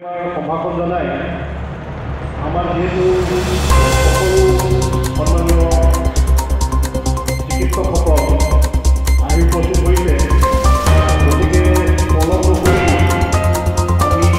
সম্ভাষণ জনাই আমাৰ যিহেতু সকলো সন্মানীয় চিকিৎসকসকল আহি উপস্থিত হৈছে, গতিকে পলম নকৰি আমি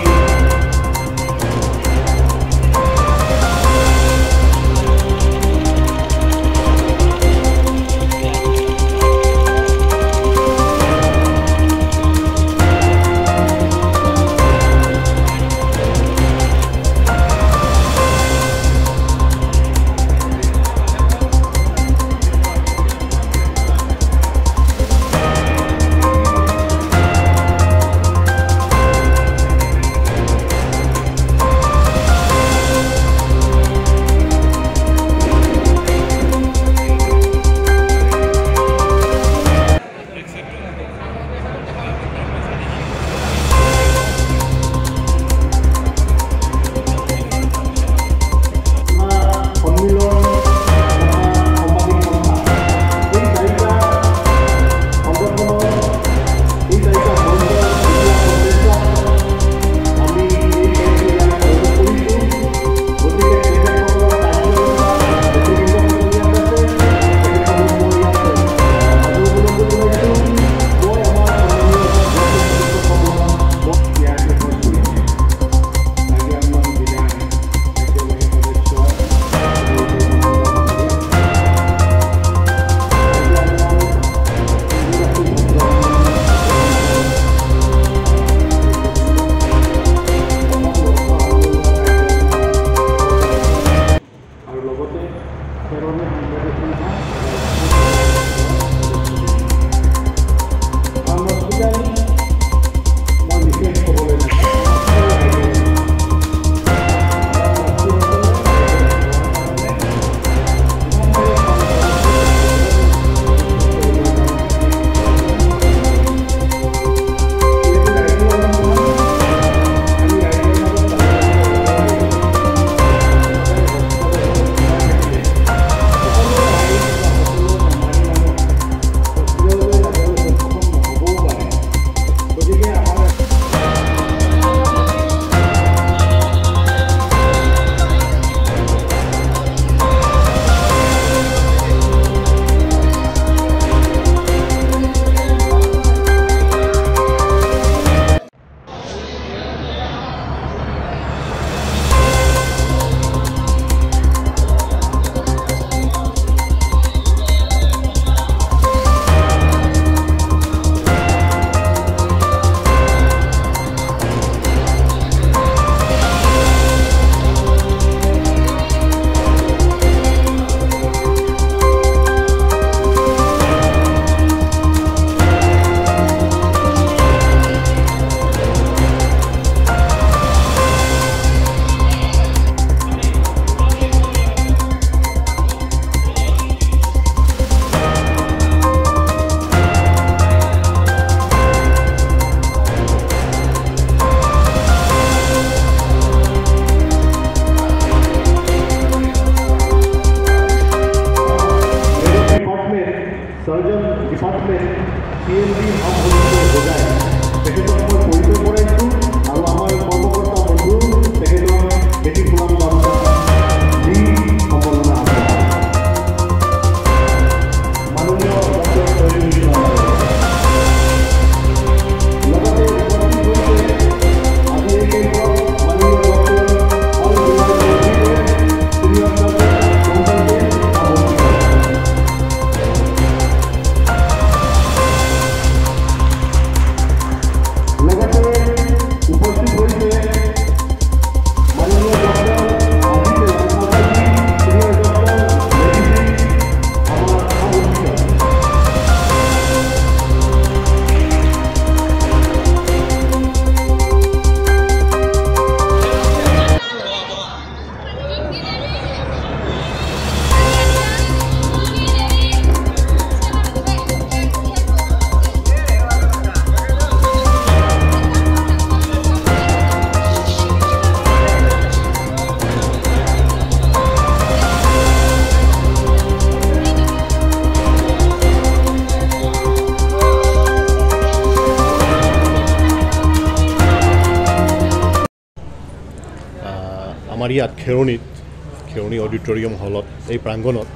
আমাৰ ইয়াত খেৰণি অডিটৰিয়াম হলত এই প্ৰাংগণত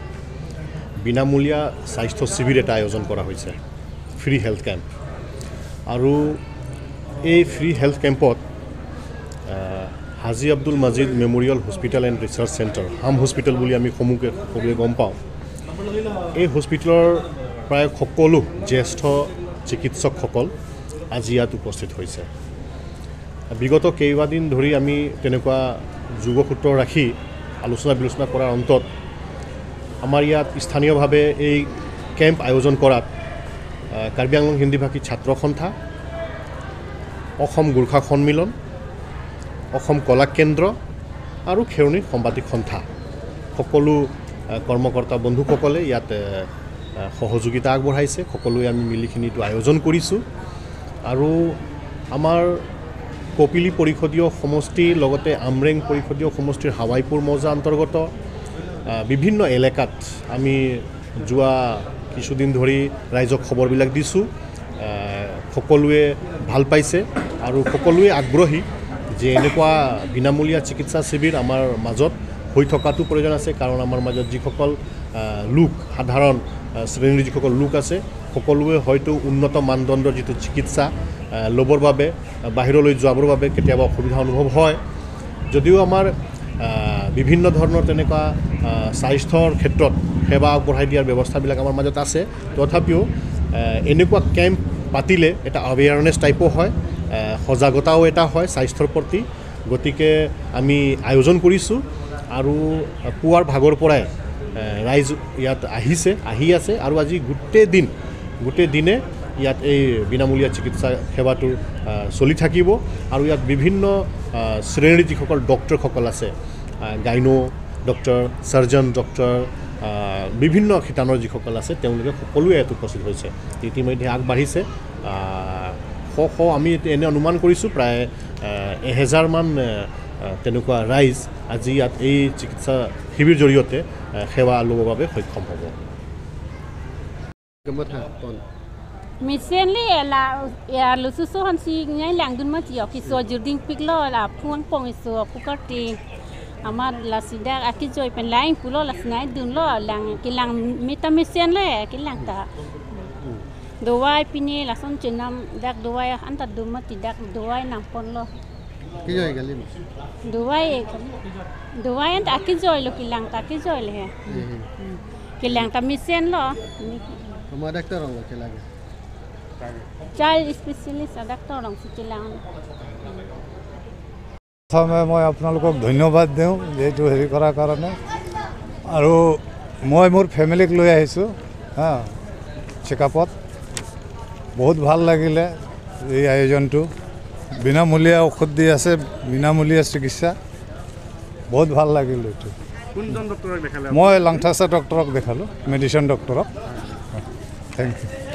বিনামূলীয়া স্বাস্থ্য শিবিৰ এটা আয়োজন কৰা হৈছে, ফ্ৰী হেল্থ কেম্প। আৰু এই ফ্ৰী হেল্থ কেম্পত Haji Abdul Majid memorial hospital and research centre, HAM hospital বুলি আমি সমূহকে সকলোৱে গম পাওঁ, এই হস্পিটেলৰ প্ৰায় সকলো জ্যেষ্ঠ চিকিৎসকসকল আজি ইয়াত উপস্থিত হৈছে। বিগত কেইবাদিন ধৰি আমি তেনেকুৱা যোগসূত্ৰ ৰাখি আলোচনা বিলোচনা কৰাৰ অন্তত আমাৰ ইয়াত স্থানীয়ভাৱে এই কেম্প আয়োজন কৰাত কাৰ্বি আংলং হিন্দীভাষী ছাত্ৰ সন্থা, অসম গোৰ্খা সন্মিলন, অসম কলা কেন্দ্ৰ আৰু খেৰণি সাংবাদিক সন্থা সকলো কৰ্মকৰ্তা বন্ধুসকলে ইয়াত সহযোগিতা আগবঢ়াইছে। সকলোৱে আমি মিলিখিনি এইটো আয়োজন কৰিছোঁ। আৰু আমাৰ কপিলী পৰিষদীয় সমষ্টিৰ লগতে আমৰেং পৰিষদীয় সমষ্টিৰ হাৱাইপুৰ মৌজা অন্তৰ্গত বিভিন্ন এলেকাত আমি যোৱা কিছুদিন ধৰি ৰাইজক খবৰবিলাক দিছোঁ। সকলোৱে ভাল পাইছে আৰু সকলোৱে আগ্ৰহী যে এনেকুৱা বিনামূলীয়া চিকিৎসা শিবিৰ আমাৰ মাজত হৈ থকাটো প্ৰয়োজন আছে। কাৰণ আমাৰ মাজত যিসকল লোক, সাধাৰণ শ্ৰেণীৰ যিসকল লোক আছে, সকলোৱে হয়তো উন্নত মানদণ্ডৰ যিটো চিকিৎসা ল'বৰ বাবে বাহিৰলৈ যাবৰ বাবে কেতিয়াবা অসুবিধা অনুভৱ হয়। যদিও আমাৰ বিভিন্ন ধৰণৰ তেনেকুৱা স্বাস্থ্যৰ ক্ষেত্ৰত সেৱা আগবঢ়াই দিয়াৰ ব্যৱস্থাবিলাক আমাৰ মাজত আছে, তথাপিও এনেকুৱা কেম্প পাতিলে এটা এৱেৰনেছ টাইপো হয়, সজাগতাও এটা হয় স্বাস্থ্যৰ প্ৰতি। গতিকে আমি আয়োজন কৰিছোঁ আৰু পুৱাৰ ভাগৰ পৰাই ৰাইজ ইয়াত আহিছে, আহি আছে আৰু আজি গোটেই দিনে ইয়াত এই বিনামূলীয়া চিকিৎসা সেৱাটো চলি থাকিব। আৰু ইয়াত বিভিন্ন শ্ৰেণীৰ যিসকল ডক্টৰসকল আছে, গাইনো ডক্টৰ, চাৰ্জন ডক্টৰ, বিভিন্ন শিতানৰ যিসকল আছে, তেওঁলোকে সকলোৱে ইয়াত উপস্থিত হৈছে। ইতিমধ্যে আগবাঢ়িছে শ শ, আমি এনে অনুমান কৰিছোঁ প্ৰায় 1000মান তেনেকুৱা ৰাইজ আজি ইয়াত এই চিকিৎসা শিবিৰ জৰিয়তে সেৱা ল'বৰ বাবে সক্ষম হ'ব। Misen le la ya lu su su han si ngai lang dun ma ti ki so jurding pik lo la phuang pong so pukati amar la sida aki joy pen lain pulo la snai dun lo lang ki lang mita misen le ki lang ta dowai pini la son chenam dak dowai anta dun ma ti dak dowai nam pon lo ki joy gali dowai dowai anta aki joy lo ki lang ta ki joy le ki lang ta misen lo তোমার doctor রং কি লাগে child specialist ডাক্তাৰ ৰং চিকিলাং। প্ৰথমে মই আপোনালোকক ধন্যবাদ দিওঁ এইটো হেৰি কৰাৰ কাৰণে। আৰু মই মোৰ ফেমিলিক লৈ আহিছোঁ হা চেকআপত। বহুত ভাল লাগিলে এই আয়োজনটো। বিনামূলীয়া ঔষধ দি আছে, বিনামূলীয়া চিকিৎসা, বহুত ভাল লাগিল এইটো। কোনজন ডক্টৰক দেখালে? মই লাংথাচা ডক্টৰক দেখালোঁ, মেডিচিন ডক্টৰক। Thank you.